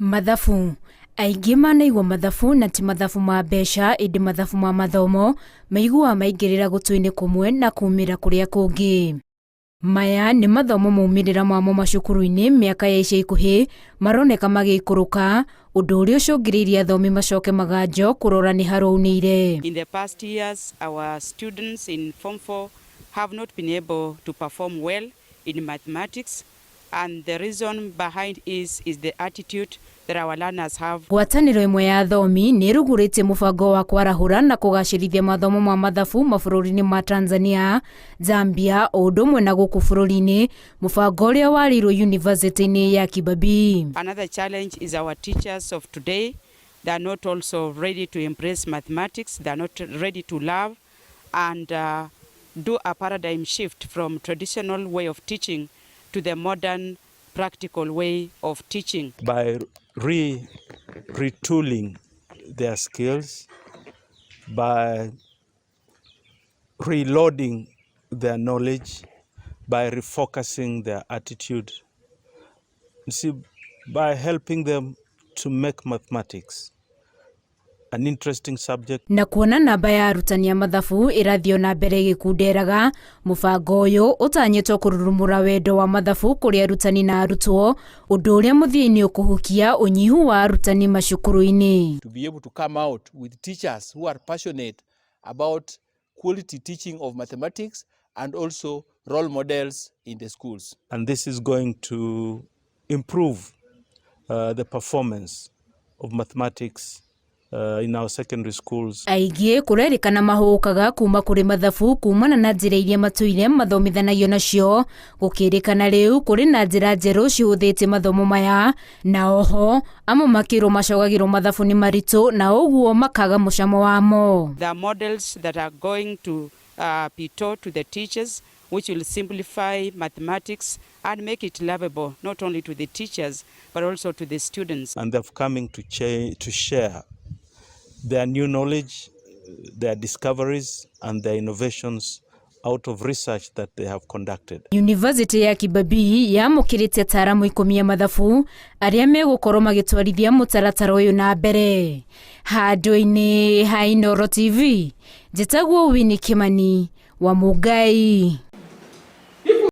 Mathabu. Aingĩ manaigua mathabu na ti mathabu ma mbeca ĩndĩ mathabu ma mathomo maiguaga maingĩrĩra gũtũ-inĩ kũmwe na kumĩra kũrĩa kũngĩ. Maya nĩ mathomo maumĩrĩra mamo macukuru-inĩ mĩaka ya ica ikuhĩ maroneka magĩikũrũka, ũndũ ũrĩa ũcũngĩrĩirie athomi macoke maganjo kũrora nĩ haraunĩire. In the past years, our students in Form 4 have not been able to perform well in mathematics, and the reason behind is the attitude that our learners have. Ngwatanĩro ĩmwe ya athomi nĩ ĩrugũrĩtie mũbango wa kwarahũra na kũgacĩrithia mathomo ma mathabu mabũrũri-inĩ ma Tanzania, Zambia o ũndũ ũmwe na gũkũ bũrũri-inĩ, mũbango ũrĩa warĩirwo yunivasĩtĩ-inĩ ya Kibabii. Another challenge is our teachers of today. They are not also ready to embrace mathematics. They are not ready to love and do a paradigm shift from traditional way of teaching to the modern practical way of teaching. By retooling their skills, by reloading their knowledge, by refocusing their attitude, you see, by helping them to make mathematics an interesting subject. Na kuona namba ya arutani a mathabu ĩrathiĩ na mbere ĩgĩkunderaga, mũbango ũyũ ũtanyĩtwo kũrurumũra wendo wa mathabu kũrĩ arutani na arutwo, ũndũ ũrĩa mũthia-inĩ ũkũhukia ũnyihu wa arutani macukuru-inĩ. To be able to come out with teachers who are passionate about quality teaching of mathematics and also role models in the schools. And this is going to improve the performance of mathematics in our secondary schools. Aingĩ kũrerĩkana mahũũkaga kuma kũrĩ mathabu kumana na njĩra iria matũire mathomithanagio nacio, gũkĩrĩkana rĩu kũrĩ na njĩra njerũ cihũthĩtie mathomo maya, na oho amwe makĩrwo macogagĩrwo mathabu nĩ maritũ na ũguo makaga mũcamo wamo. There are models that are going to be taught to the teachers, which will simplify mathematics and make it lovable not only to the teachers but also to the students. And they've coming to share their new knowledge, their discoveries and their innovations out of research that they have conducted. University ya Kibabii yamũkĩrĩte ataaramu 10 a mathabu arĩa megũkorwo magĩtwarithia mũtaratara ũyũ na mbere. Handũ-inĩ ha Inooro TV, njĩtagwo Winnie Kimani wa Mũngai.